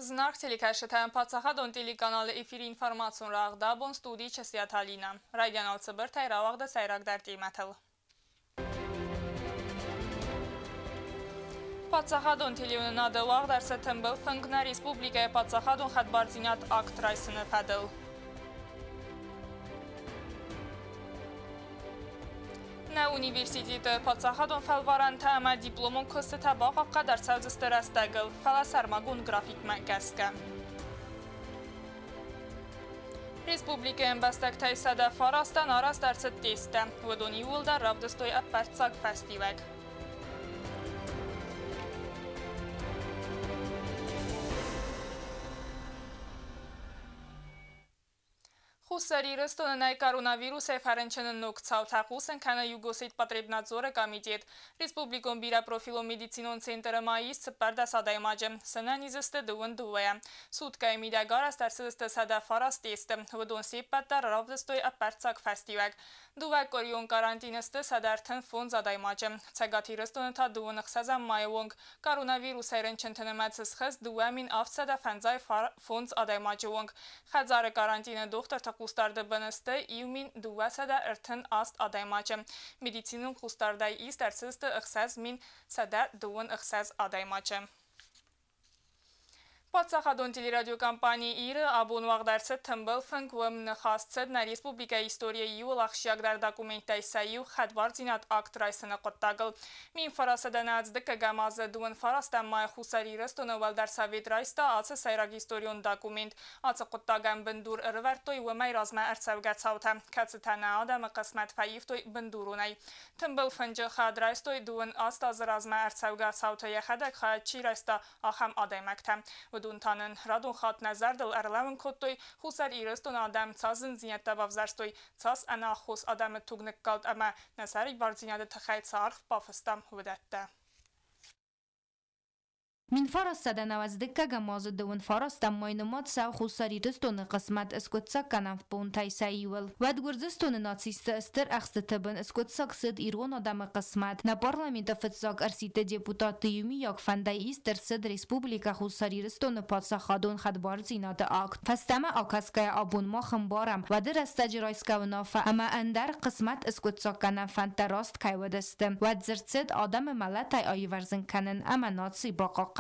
Зынаргъ телекӕсджытӕ, паддзахадон телеканалы эфиры информацион рӕгъ абон студийы Чысиаты Алинӕ. Райдианал цыбыртӕй рауагъды сӕйрагдӕр темӕтыл. Паддзахадон телеуынынады уагъд ӕрцыд тымбыл фынг нӕ республикӕйы паддзахадон хӕдбардзинад акт райсыны фӕдыл. Нӕ университеты паддзахадон фӕлварӕнтӕ ӕмӕ дипломон куыстытӕ бахъахъхъӕд ӕрцӕудзысты рӕстӕгыл, фӕлӕ сӕрмагонд графикмӕ гӕсгӕ. Республикӕйы ӕмбӕстӕгтӕй 109-ӕн арӕзт ӕрцыд тесттӕ. Уыдон иууылдӕр равдыстой ӕппӕрццаг фӕстиуӕг. Хуссар Ирыстоны нӕй коронавирусӕй фӕрынчыны ног цаутӕ, хъусын кӕны Югосетпотребнадзоры комитет. Республикон бирӕпрофилон медицинон центры ма ис 14 адӕймаджы. Сӕнӕниз сты 22-йӕ. Суткӕйы мидӕг арӕзт ӕрцыдысты 109 тесты. Уыдон се ппӕт дӕр равдыстой ӕппӕрццаг фӕстиуӕг. Дыууӕкъуырион карантины сты 135 адӕймаджы. Цӕгат Ирыстоны та 26 майы онг коронавирусӕй рынчынты нымӕц схызт 2755 адӕймаджы онг. Хӕдзары карантины дохтырты хъусдарды бын сты 1238 адӕймаджы. Медицинон хъусдардӕй ист ӕрцыдысты 6126 адӕймаджы. Паддзахадон телерадиокомпани Ир-ы абон уагъд ӕрцыд тымбыл фынг, уым ныхас цыд нӕ республикӕйы историйы иууыл ахсджиагдӕр документтӕй сӕ иу хӕдбардзинад акт райсыны хъуыддагыл. 1991 азы 29 майы Хуссар Ирыстоны Уӕлдӕр Совет райста ацы сӕйраг историон документ. Ацы хъуыддагӕн бындур ӕрывӕрдтой уымӕй размӕ ӕрцӕугӕ цаутӕ, кӕцытӕ нӕ адӕмы хъысмӕт фӕивтой бындуронӕй. Тымбыл фынджы хайад райстой 28 азы размӕ ӕрцӕугӕ цауты йӕхӕдӕг хайад чи райста, ахӕм адӕймӕгтӕ. Уыдон та нын радон хатт нӕ зӕрдыл ӕрлӕууын кодтой, Хуссар Ирыстоны адӕм цас зындзинӕдтӕ бавзӕрстой, цас ӕнаххос адӕмы туг ныккалд ӕмӕ нӕ сӕрибардзинады тыххӕй цы аргъ бафыстам, уыдӕттӕ. 1992 азы 29 майы нымад цӕуы Хуссар Ирыстоны хъысмӕт скъуыддзаггӕнӕн бонтӕй сӕ иуыл. Уӕд Гуырдзыстоны нацистты стыр ӕхстыты бын скъуыддзаг цыд ирон адӕмы хъысмӕт. Нӕ парламенты фыццаг ӕрсидты депутатты иумиаг фӕндӕй ист ӕрцыд Республикӕ Хуссар Ирыстоны паддзахадон хӕдбардзинады акт. Фӕстӕмӕ акӕсгӕйӕ абон мах ӕмбарӕм, уӕды рӕстӕджы райсгӕ уынаффӕ ӕмӕ ӕндӕр хъысмӕт скъуыддзаггӕнӕн фӕндтӕ раст кӕй уыдысты. Уӕд дзырд цыд адӕмы мӕлӕтӕй аивӕрзын кӕнын ӕмӕ наци бахъахъхъӕныныл.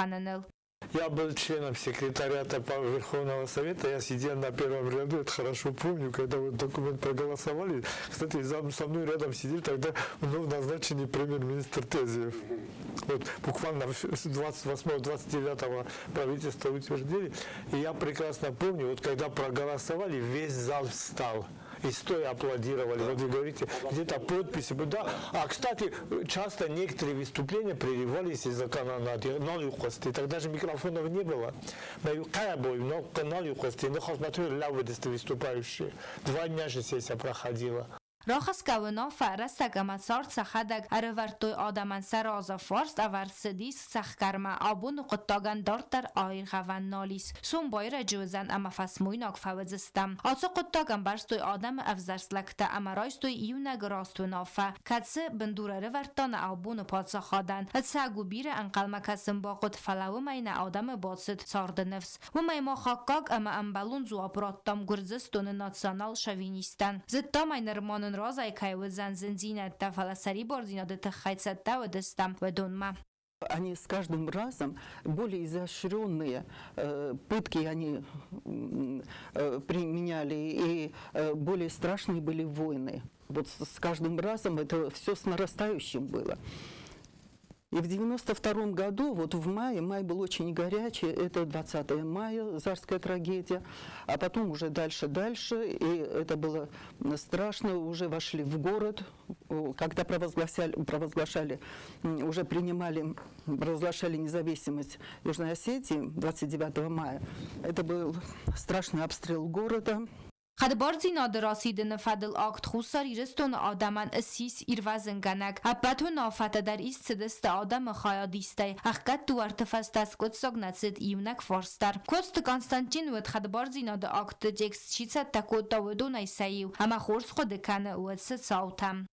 Я был членом секретариата Верховного Совета, я сидел на первом ряду, это хорошо помню, когда вот документ проголосовали. Кстати, со мной рядом сидел тогда вновь назначенный премьер-министр Тезиев. Вот буквально 28-29 правительство утвердили. И я прекрасно помню, вот когда проголосовали, весь зал встал. И стоя аплодировали. Вот вы говорите, где-то подписи. Да. А, кстати, часто некоторые выступления прерывались из-за канонады. Тогда же микрофонов не было. Выступающие. 2 дня же сессия проходила. Рахӕсгӕ уынаффӕ рӕстӕг ӕмӕ цард сӕхӕдӕг ӕрӕвӕрдтой адӕмӕн сӕ разы фарст ӕвӕрд цыдис цӕхгӕрмӕ. Абоны хъуыддагӕн дарддӕр аиргъӕвӕн нал ис. Сом байрӕджы уыдзӕн ӕмӕ фӕсмойнаг фӕуыдзыстӕм. Ацы хъуыддаг ӕмбӕрстой адӕмы ӕвзӕрст лӕгтӕ ӕмӕ райстой иунӕг раст уынаффӕ, кӕцы бындур ӕрӕвӕрдта нӕ абоны паддзахадӕн. Ӕцӕг у, бирӕ ӕнхъӕлмӕ кӕсын бахъуыд, фӕлӕ уымӕй нӕ адӕмы бацыд царды ныфс. Уымӕй мах аккаг ӕмӕ ӕмбӕлон дзуапп радтам Гуырдзыстоны национал-шовинисттӕн. Зыдтам ӕй, нырма нын разӕй кӕй уыдзӕн зындзинӕдтӕ, фӕлӕ сӕрибардзинады тыххӕй цӕттӕ уыдыстӕм уыдонмӕ. Они с каждым разом более изощренные пытки они применяли, и более страшные были войны. Вот с каждым разом это все с нарастающим было. И в 92 году, вот в мае, май был очень горячий, это 20 мая, Зарская трагедия, а потом уже дальше-дальше, и это было страшно, уже вошли в город, когда провозглашали, уже принимали, провозглашали независимость Южной Осетии 29 мая. Это был страшный обстрел города. Хӕдбардзинады расидыны фӕдыл акт Хуссар Ирыстоны адӕмӕн ссис ирвӕзынгӕнӕг. Ӕппӕт уынаффӕтӕ дӕр ист цыдысты адӕмы хайадистӕй. Ӕхгӕд дуӕртты фӕстӕ скъуыддзаг нӕ цыд иунӕг фарст дӕр. Коцты Константин уыд хӕдбардзинады акты текст чи цӕттӕ кодта, уыдонӕй сӕ иу, ӕмӕ хорз хъуыды кӕны уыцы цаутӕ.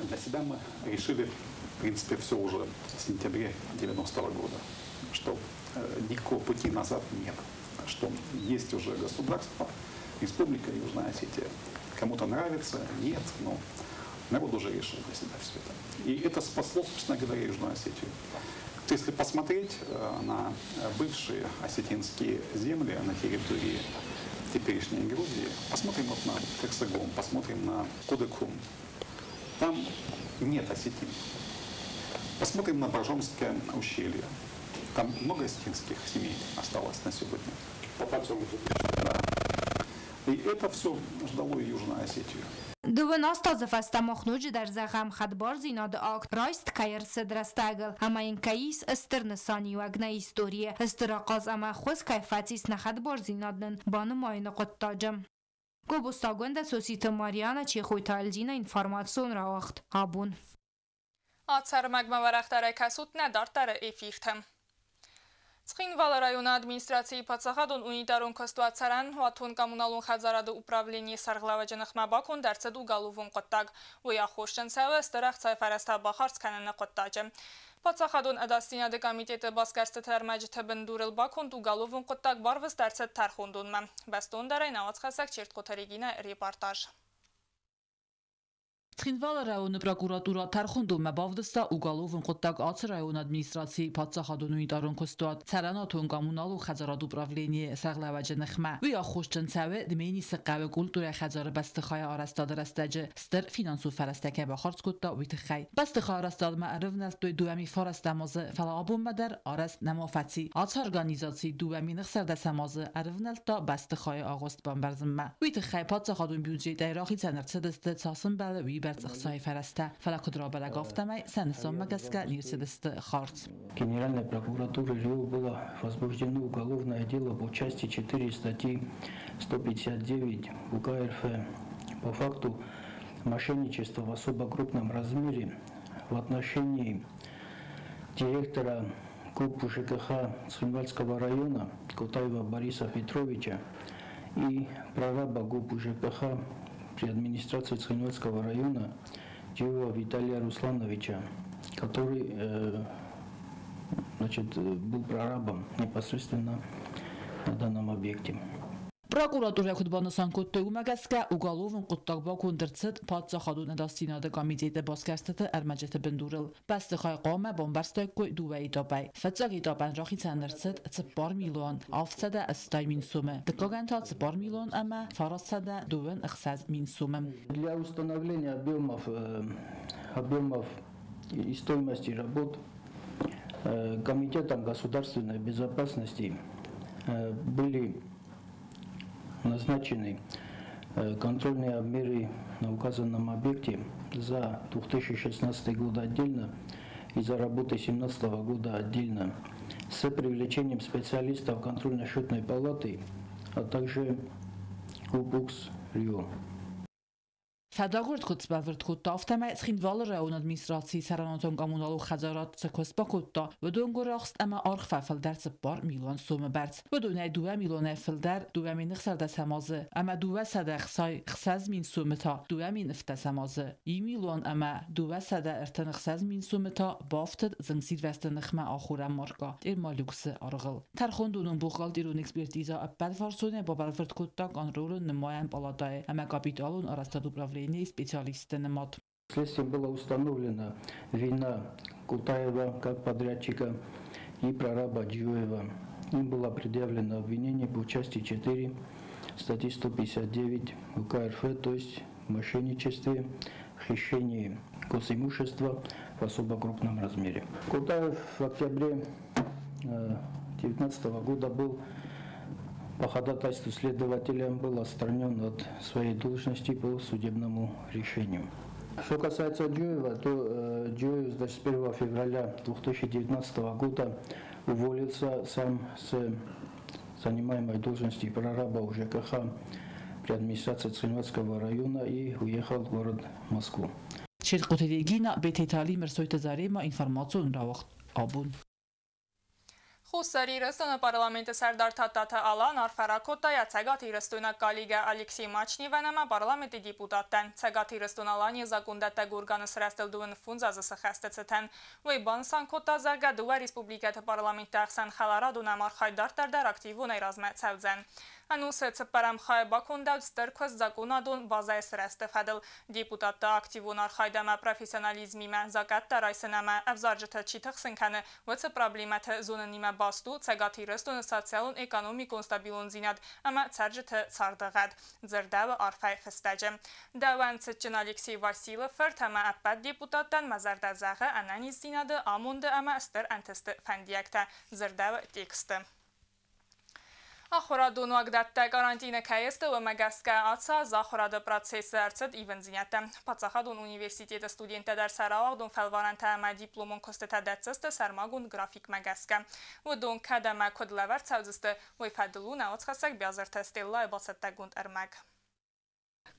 Для себя мы решили, в принципе, все уже в сентябре 90-го года, что никакого пути назад нет, что есть уже государство, Республика Южная Осетия. Кому-то нравится, нет, но народ уже решил для себя все это. И это спасло, собственно говоря, Южную Осетию. Если посмотреть на бывшие осетинские земли на территории теперешней Грузии, посмотрим вот на Херсегом, посмотрим на Кудыкум. Там нет осетин. Посмотрим на Боржомское ущелье. Там много осетинских семей осталось на сегодня. Да. И это все ждало и Южную Осетию. Дыууын азы фӕстӕ мах ноджыдӕр зӕгъӕм хӕдбардзинады акт райст кӕй ӕрцыд рӕстӕгыл ӕмӕ йын кӕй ис стыр нысаниуӕг нӕ историйы, стыр ахъаз ӕмӕ ӕххуыс кӕй фӕцис нӕ хӕдбардзинад нын банымайыны хъуыддаджы. Гобозты Агуындӕ, Цоциты Марьянӕ, Чехойты Альдинӕ, информацион рауагъд Абон. Ацы ӕрмӕгмӕ уӕрӕхдӕрӕй кӕсут нӕ дарддӕры эфирты. Цхинвалы районы администрацийы паддзахадон унитарон куыстуат цӕрӕнуатон-коммуналон хӕдзарады управленийы сӕргълӕууӕджы ныхмӕ баконд ӕрцыд уголовон хъуыддаг. Уый аххосджын цӕуы стыр ӕхцайы фӕрӕзтӕ бахардз кӕныны хъуыддаджы. Паддзахадон ӕдасдзинады комитеты басгӕрстыты ӕрмӕджыты бындурыл баконд уголовон хъуыддаг барвыст ӕрцыд тӕрхондонмӕ. Бӕстондӕрӕй нӕ уацхӕссӕг Чертхъоты Регинӕ репортаж. Цхинвалы районы прокуратура тӕрхондонмӕ бавдыста уголовон хъуыддаг ацы районы администрацийы паддзахадон унитарон куыстуат цӕрӕнуатон-коммуналон хӕдзарады управленийы сӕргълӕууӕджы ныхмӕ. Уый аххосджын цӕуы Дменисы хъӕуы культурӕйы хӕдзары бӕстыхайы арӕзтады рӕстӕджы стыр финансон фӕрӕзтӕ кӕй бахардз кодта, уый тыххӕй. Бӕстыхайы арӕзтадмӕ ӕрывнӕлдтой 2009 азы, фӕлӕ абонмӕ дӕр арӕзт нӕма фӕци. Ацы организаци 2016 азы ӕрывнӕлдта бӕстыхайы агъуыст бамбӕрзынмӕ. Уый тыххӕй паддзахадон бюджетӕй рахицӕн ӕрцыдысты цас ӕмбӕлы, уый бӕрц ӕхцайы фӕрӕзтӕ, фӕлӕ куыд рабӕрӕг, афтӕмӕй сӕ нысанмӕ гӕсгӕ не рцыдысты хардз. Генеральной прокуратурой РИО было возбуждено уголовное дело по части 4 статьи 159 УК РФ по факту мошенничества в особо крупном размере в отношении директора ГУП ЖКХ Цхинвальского района Кутаева Бориса Петровича и прораба ГУП ЖКХ при администрации Цхинвальского района Джиева Виталия Руслановича, который был прорабом непосредственно на данном объекте. Прокуратурӕ куыд банысан кодтой, уымӕ гӕсгӕ уголовон хъуыддаг баконд ӕрцыд паддзахадон ӕдасдзинады комитеты басгӕрстыты ӕрмӕджыты бындурыл. Бӕстыхай хъуамӕ бамбӕрзтаиккой дыууӕ этапӕй. Фыццаг этапӕн рахицӕн ӕрцыд 4 780 000 сомы, дыккагӕн та 4 926 000 сомы. Для установления объемов и стоимости работ Комитетом государственной безопасности были назначены контрольные обмеры на указанном объекте за 2016 год отдельно и за работы 2017 года отдельно с привлечением специалистов контрольно-счетной палаты, а также ГУПУКС РИО. Фӕдагуырд куыд сбӕлвырд кодта, афтӕмӕй Цхинвалы районы администрацийы цӕрӕнуатон-коммуналон хӕдзарад цы куыст бакодта, уыдон гуырахст ӕмӕ аргъ фӕфылдӕр 4 милуан сомы бӕрц. Уыдонӕй 2 милуанӕй фылдӕр 2016 азы ӕмӕ 266 000 сомы та 2017 азы. 1 236 000 сомы та бафтыд зынгсирвӕзты ныхмӕ ахорӕн маркӕ Термалюксы аргъыл. Тӕрхондонон бухгалтерон экспертиза ӕппӕтфарсонӕй бабӕлвырд кодта контролон нымайӕн палатӕйы ӕмӕ капиталон арӕзтады управленийы специалистты нымад. Следствием была установлена вина Кутаева как подрядчика и прораба Джиоева. Им было предъявлено обвинение по части 4 статьи 159 УК РФ, то есть в мошенничестве, хищении госимущества в особо крупном размере. Кутаев в октябре 2019 года был по ходатайству следователя был отстранен от своей должности по судебному решению. Что касается Джоева, то Джоев, значит, с 1 февраля 2019 года уволился сам с занимаемой должности прораба УЖКХ при администрации Цхинвальского района и уехал в город Москву. Чертхъоты Регинӕ, Бететы Али, Мӕрсойты Заремӕ, информацион рауагъд Абон. Хуссар Ирыстоны парламенты сӕрдар Тадтаты Алан арфӕ ракодта йӕ цӕгатирыстойнаг коллегӕ Алексей Мачневӕн ӕмӕ парламенты депутаттӕн Цӕгат Ирыстон-Аланийы закондӕттӕг органы сырӕзтыл 25 азы сыхӕсты цытӕн. Уый банысан кодта, зӕгъгӕ, дыууӕ республикӕты парламентты ӕхсӕн хӕларадон ӕмархайд дарддӕр дӕр активонӕй размӕ цӕудзӕн. Ӕнусы цыппӕрӕм хайы бакондӕуыд стыр куыст законадон базӕйы сырӕзты фӕдыл. Депутатты активон архайд ӕмӕ профессионализмимӕ закъӕттӕ райсын ӕмӕ ӕвзарджыты чи тыхсын кӕны, уыцы проблемӕты зонынимӕ баст у Цӕгат Ирыстоны социалон-экономикон стабилондзинад ӕмӕ цӕрджыты царды гъӕд, дзырдӕуы арфӕйы фыстӕджы. Дӕуӕн, цытджын Алексей Василы фырт, ӕмӕ ӕппӕт депутаттӕн мӕ зӕрдӕ зӕгъы ӕнӕниздзинады, амонды ӕмӕ стыр ӕнтысты фӕндиӕгтӕ, дзырдӕуы тексты. Ахуырадон уагдӕттӕ карантины кӕй сты, уымӕ гӕсгӕ ацы аз ахуырады процессы ӕрцыд ивындзинӕдтӕ. Паддзахадон университеты студенттӕ дӕр сӕ рауагъдон фӕлварӕнтӕ ӕмӕ дипломон куыстытӕ дӕтдзысты сӕрмагонд графикмӕ гӕсгӕ. Уыдон кӕд ӕмӕ куыд лӕвӕрд цӕудзысты, уый фӕдыл у нӕ уацхӕссӕг Биазырты Стеллайы бацӕттӕгонд ӕрмӕг.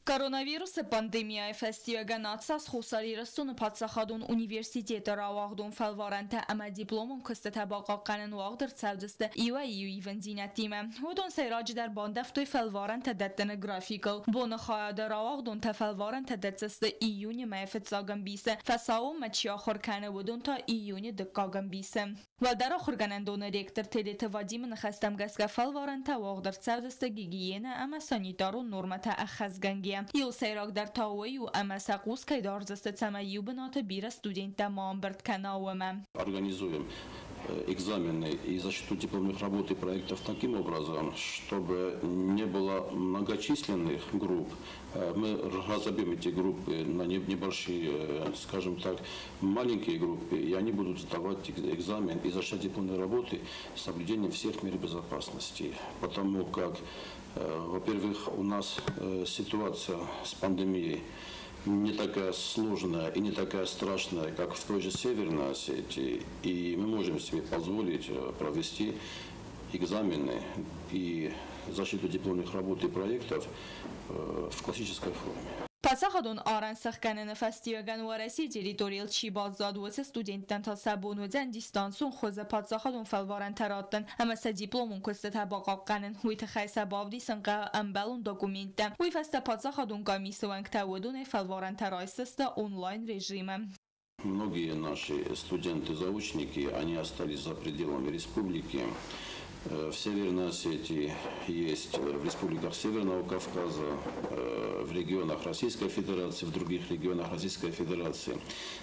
Коронавирусы пандемияйы фӕстиуӕгӕн ацы аз Хуссар Ирыстоны паддзахадон университеты рауагъдон фӕлварӕнтӕ ӕмӕ дипломон куыстытӕ бахъахъхъӕнын уагъд ӕрцӕудзысты иуӕй-иу ивындзинӕдтимӕ. Уыдон сӕйраджыдӕр бандӕвтой фӕлварӕнтӕ дӕттыны графикыл. Боны хайады рауагъдонтӕ фӕлварӕнтӕ дӕтдзысты июны мӕйы фыццаг ӕмбисы, фӕсаууонмӕ чи ахуыр кӕны, уыдон та июны дыккаг ӕмбисы. Уӕлдӕр ахуыргӕнӕндоны ректор Тедеты Вадимы ныхӕстӕм гӕсгӕ фӕлварӕнтӕ уагъд ӕрцӕудзысты гигиенӕ ӕмӕ санитарон нормӕтӕ ӕххӕстгӕнгӕйӕ. Иу сӕйрагдӕр та уый у, ӕмӕ сӕ хъус кӕй дардзысты, цӕмӕй иу бынаты бирӕ студенттӕ ма ӕмбырд кӕна, уымӕ. Организуем экзамены и защиту дипломных работ и проектов таким образом, чтобы не было многочисленных групп. Мы разобьем эти группы на небольшие, скажем так, маленькие группы, и они будут сдавать экзамен и защищать дипломные работы с соблюдением всех мер безопасности. Потому как, во-первых, у нас ситуация с пандемией не такая сложная и не такая страшная, как в той же Северной Осетии, и мы можем себе позволить провести экзамены и защиту дипломных работ и проектов в классической форме. Паддзахадон арӕн сӕхгӕныны фӕстиуӕгӕн Уӕрӕсейы территорийыл чи баззад, уыцы студенттӕн та сӕ бон уыдзӕн дистанцион хуызы паддзахадон фӕлварӕнтӕ раттын ӕмӕ сӕ дипломон куыстытӕ бахъахъхъӕнын. Уый тыххӕй сӕ бавдисын хъӕуы ӕмбӕлон документтӕ. Уый фӕстӕ паддзахадон къамисы уӕнгтӕ уыдонӕй фӕлварӕнтӕ райсдзысты онлайн режимы. Многие наши студенты-заочники, они остались за пределами республики. В Северной Осетии есть, в республиках Северного Кавказа, в регионах Российской Федерации, в других регионах Российской Федерации.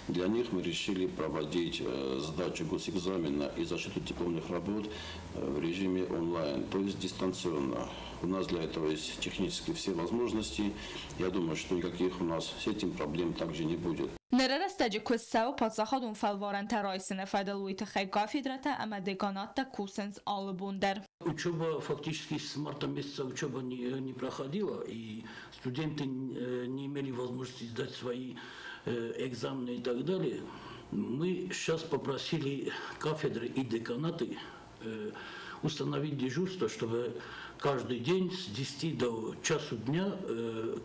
Для них мы решили проводить сдачу госэкзамена и защиту дипломных работ в режиме онлайн, то есть дистанционно. У нас для этого есть технически все возможности. Я думаю, что никаких у нас с этим проблем также не будет. Ныры рӕстӕджы куыст цӕуы паддзахадон фӕлварӕнтӕ райсыны фӕдыл, уый тыххӕй кафедрӕтӕ ӕмӕ деканаттӕ кусынц алы бон дӕр. Учеба фактически с марта месяца учеба не проходила, и студенты не имели возможности сдать свои экзамены и так далее. Мы сейчас попросили кафедры и деканаты установить дежурство, чтобы каждый день с 10 до часу дня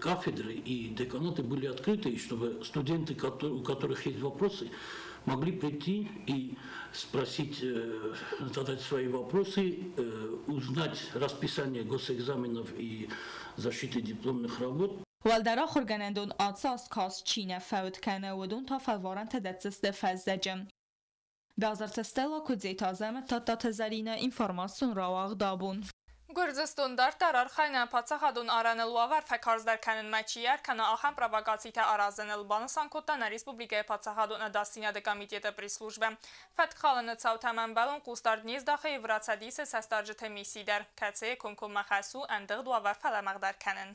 кафедры и деканаты были открыты, и чтобы студенты, у которых есть вопросы, могли прийти и спросить, задать свои вопросы, узнать расписание госэкзаменов и защиты дипломных работ. Уӕлдӕр ахуыргӕнӕндон ацы аз каст чи нӕ фӕуд кӕны, уыдон та фӕлварӕнтӕ дӕтдзысты фӕззӕджы. Биазырты Стелла, Куыдзеты Азӕмӕт, Тадтаты Зӕринӕ, информацион рауагъд Абон. Гуырдзыстон дарддӕр архайы паддзахадон арӕныл уавӕр фӕкарздӕр кӕнынмӕ чи ӕркӕна, ахӕм провокацитӕ аразыныл, банысан кодта нӕ республикӕйы паддзахадон ӕдасдзинады комитеты пресс-службӕ. Фӕткхалыны цаутӕм ӕмбӕлон хъусдард не здахы Евроцӕдисы цӕстдарджыты мисси дӕр, кӕцыйы комкоммӕ хӕс у ӕндыгъд уавӕр фӕлӕмӕгъдӕр кӕнын.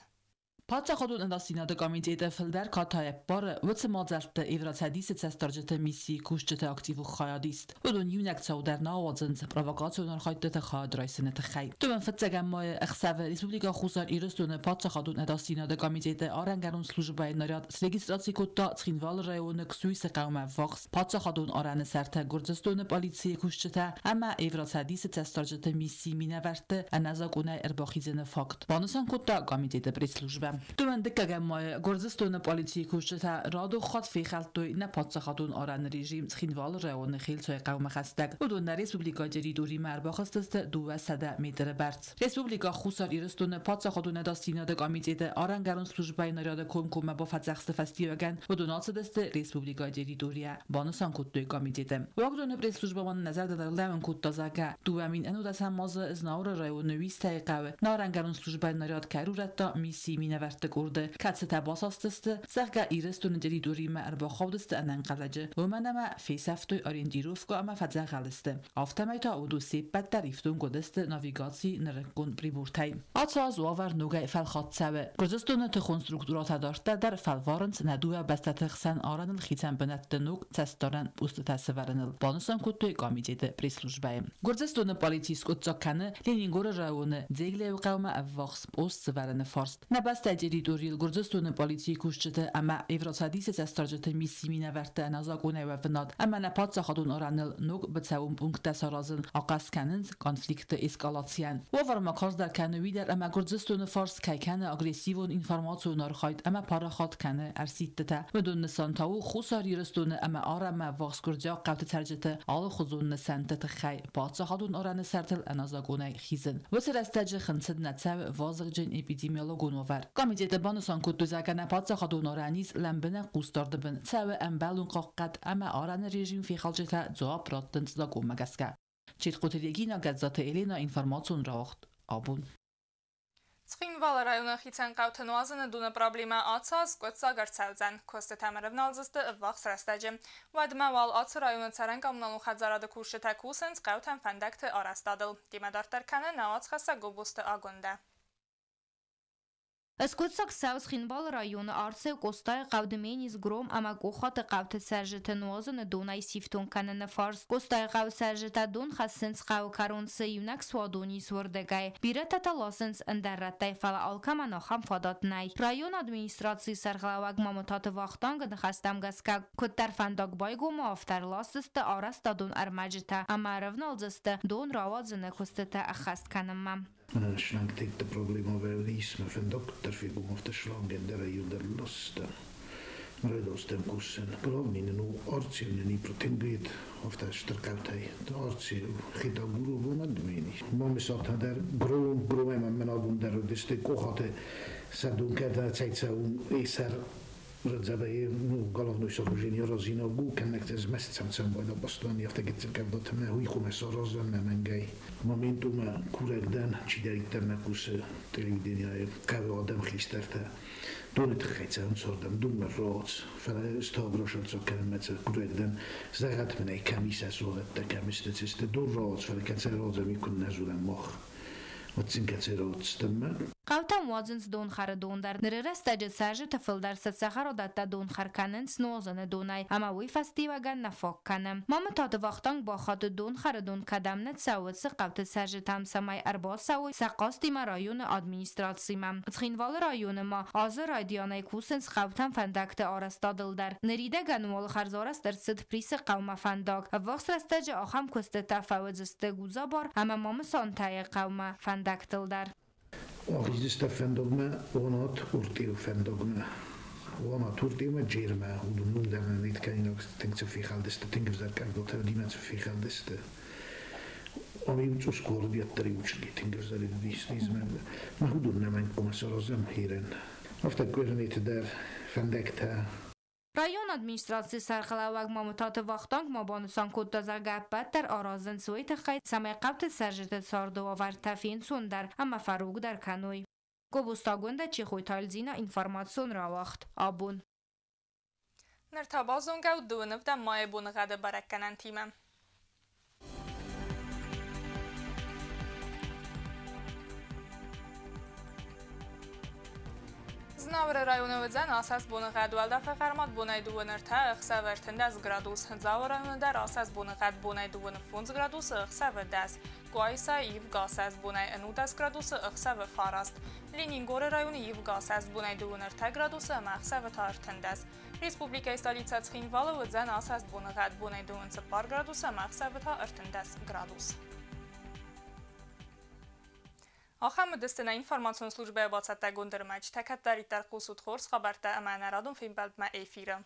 Паддзахадон ӕдасдзинады комитеты фылдӕр катай ӕппары уыцы мадзӕлтты Евроцӕдисы цӕстдарджыты миссийы кусджыты активон хайадист. Уыдон иунӕг цау дӕр нӕ ауадзынц провокацион архайдтыты хайад райсыны тыххӕй. 25 майы ӕхсӕвы Республикӕ Хуссар Ирыстоны паддзахадон ӕдасдзинады комитеты арӕнгӕрон службӕйы наряд срегистраци кодта Цхинвалы районы Ксуисы хъӕумӕ ввахс паддзахадон арӕны сӕрты Гуырдзыстоны полицийы кусджытӕ ӕмӕ Евроцӕдисы цӕстдарджыты миссийы минӕвӕртты ӕнӕзакъонӕй ӕрбахизыны факт, банысан кодта комитеты пресс-службӕ. Дыууӕндыккӕгӕм майы Гуырдзыстоны полицийы кусджытӕ радон хатт фехӕлдтой нӕ паддзахадон арӕны режим Цхинвалы районы Хелцуайы хъӕумӕ хӕстӕг. Уыдон нӕ республикӕйы территоримӕ ӕрбахызтысты 200 метры бӕрц. Республикӕ Хуссар Ирыстоны паддзахадон ӕдасдзинады комитеты арӕнгӕрон службӕйы наряды комкоммӕ бафӕдзӕхсты фӕстиуӕгӕн уыдон ацыдысты республикӕйы территорийӕ, банысан кодтой комитеты. Уагдоны пресс-службӕ ма нӕ зӕрдыл ӕрлӕууын кодта, зӕгъгӕ, 2011 азы Знауыры районы Уистӕйы хъӕуы нӕ арӕнгӕрон службӕйы наряд кӕй ӕрурӕдта миссийы минӕвӕртты къорды, кӕцытӕ басастысты, зӕгъгӕ, Ирыстоны территоримӕ ӕрбахаудысты ӕнӕнхъӕлӕджы, уымӕн ӕмӕ фесӕфтой ориентировкӕ ӕмӕ фӕдзӕгъӕл сты. Афтӕмӕй та уыдон се ппӕт дӕр ифтонг уыдысты навигацийы нырыккон прибортӕй. Ацы аз уавӕр ногӕй фӕлхатт цӕуы. Гуырдзыстоны тыхон структурӕтӕ дарддӕр дӕр фӕлварынц нӕ дыууӕ бӕстӕты хсӕн арӕныл хицӕн бынӕтты ног цӕстдарӕн постытӕ сӕвӕрыныл, банысан кодтой комитеты пресс-службӕйы. Гуырдзыстоны полици скъуыддзаг кӕны Ленингоры районы Дзеглеуы хъӕумӕ ӕввахс пост сӕвӕрыны фарст. Нӕ бӕстӕйы территорийыл Гуырдзыстоны полицийы кусджыты ӕмӕ Евроцӕдисы цӕстдарджыты миссийы минӕвӕртты ӕнӕзакъонӕй уӕвынад ӕмӕ нӕ паддзахадон арӕныл ног быцӕуон пункттӕ саразын ахъаз кӕнынц конфликты эскалацийӕн. Уавӕр ма карздӕр кӕны уый дӕр, ӕмӕ Гуырдзыстоны фарс кӕй кӕны агрессивон информацион архайд ӕмӕ парахат кӕны ӕрсидтытӕ. Уыдон нысан та у Хуссар Ирыстоны ӕмӕ арӕнмӕ ӕввахс гуырдзиаг хъӕуты цӕрджыты алыхуызон нысӕнтты тыххӕй паддзахадон арӕны сӕртыл ӕнӕзакъонӕй хизын. Уыцы рӕстӕджы хынцыд нӕ цӕуы вазыгджын эпидемиологон уавӕр. Комитеты банысан кодтой, зӕгъгӕ, нӕ паддзахадон арӕн ис лӕмбынӕг хъусдарды бын, цӕуы ӕмбӕлон хъахъхъӕд ӕмӕ арӕны режим фехалджытӕ дзуапп раттынц закъонмӕ гӕсгӕ. Четхъоты Регина, Гӕдзаты Елена, информацион рауагъд «Абон». Цхинвалы районы хицӕн хъӕуты нуазыны доны проблемӕ ацы аз скъуыддзаг ӕрцӕудзӕн. Куыстытӕм ӕрӕвналдзысты ӕввахс рӕстӕджы. Уӕдмӕ уал ацы районы цӕрӕн коммуналон хӕдзарады кусджытӕ кусынц хъӕутӕм фӕндӕгты арӕзтадыл. Темӕ дарддӕр кӕны нӕ уацхӕссӕг Гобозты Агуындӕ. Скъуыддзаг цӕуы Цхинвалы районы Арцеу, Къостайы хъӕу, Дменис, Гром ӕмӕ Къохаты хъӕуты цӕрджыты нуазыны донӕй сифтонг кӕныны фарст. Къостайы хъӕуы цӕрджытӕ дон хӕссынц хъӕуы кӕрон цы иунӕг суадон ис, уырдыгӕй. Бирӕтӕ та ласынц ӕндӕр рӕттӕй, фӕлӕ алкӕмӕн ахӕм фадат нӕй. Районы администрацийы сӕргълӕууӕг Мамытаты Вахтангы ныхӕстӕм гӕсгӕ, куыддӕр фӕндаг байгом уа, афтӕ ӕрласдзысты арӕзтадон ӕрмӕджытӕ ӕмӕ ӕрӕвналдзысты дон рауадзыны куыстытӕ ӕххӕст кӕнынмӕ. Шлангtäter problema väl isme för doktor fi gom ofta slangen där är ju där lasta. Rödostem kussen glavnine nu artsivne ni protingit ofta strkautai artsi khita guru vonadmini. Momesat der grom gromema menagum der diste kohate sadun када цайца ум исар Радзабай, ну, головной сооружение розино гу кеннект ez mesцам majd abasztani, afte gitsen kevdot me huikum es arozan me mengei. Momentum kuregden csiderittem kus телевидение каве адам хистerte. Донет хецан сордам думер роц феле ставрошат кемец курегден загат меней камиса советте камистецeste dur roц феле кецер розам икун незудам мох. Оцинкецер роцтemme. Хъӕутӕм уадзынц донхӕры дон дӕр. Ныры рӕстӕджы цӕрджыты фылдӕр сӕ цӕхӕрадӕттӕ донхӕр кӕнынц нуазыны донӕй, ӕмӕ уый фӕстиуӕгӕн нӕ фаг кӕны. Мамытаты Вахтанг бахатыд, донхӕры дон кӕдӕм нӕ цӕуы, уыцы хъӕуты цӕрджытӕм, цӕмӕй ӕрбацӕуой сӕ хъастимӕ районы администрацимӕ. Цхинвалы районы ма азы райдианӕй кусынц хъӕутӕм фӕндӕгты арӕзтадыл дӕр. Ныридӕгӕн уал хӕрзарӕзт ӕрцыд Присы хъӕумӕ фӕндаг. Ӕввахс рӕстӕджы ахӕм куыстытӕ фӕуыдзысты Гудзабар ӕмӕ Мамысонтӕйы хъӕумӕ фӕндӕгтыл дӕр. Агъиздиста фӕндагмӕ, онат уртъиу фӕндагмӕ. Онат уртъиумӕ джермӕ, уыдон нундӕрнӕ ниткӕнинаг тынг цӕффихалдысты, тынг ӕвзӕр кӕвдотӕ димӕ цӕффихалдысты. Ami цъус курдиаттӕ риучги тынг ӕвзӕр диснизмӕ. Ма уыдон нӕ мӕнг хъуамӕ саразӕм хирен. Афтӕ куырнеты дӕр фӕндӕгтӕ. Районы администрацийы сӕргълӕууӕг Мамытаты Вахтанг ма банысан кодта, зӕгъгӕ, ӕппӕт дӕр аразынц уый тыххӕй, цӕмӕй хъӕуты цӕрджыты царды уавӕртӕ фенцондӕр ӕмӕ фӕрогдӕр кӕной. Гобозты Агуындӕ, Чехойты Альдина, информацион рауагъд «Абон». Ныр та базонгӕ ут 25 майы боныгъӕды бӕрӕггӕнӕнтимӕ. Знауыры районы уыдзӕн асӕст боныгъӕд, уӕлдӕфы хъӕрмад бонӕй 23, ӕхсӕвы 13 градус. Дзауы районы дӕр асӕст боныгъӕд, бонӕй 25 градусы, ӕхсӕвы 10. Къуайса ивгӕ асӕст, бонӕй 19 градусы, ӕхсӕвы 9. Ленингоры районы ивгӕ асӕст, бонӕй 23 градусы ӕмӕ ӕхсӕвы та 13. Республикӕйы столицӕ Цхинвалы уыдзӕн асӕст боныгъӕд, бонӕй 24 градусы ӕмӕ ӕхсӕвы та 13 градус. Ахӕм уыдысты нӕ информацион службӕйы бацӕттӕгонд ӕрмӕджытӕ. Кӕддӕриддӕр хъусут хорз хабӕрттӕ ӕмӕ нӕ радон фембӕлдмӕ эфиры.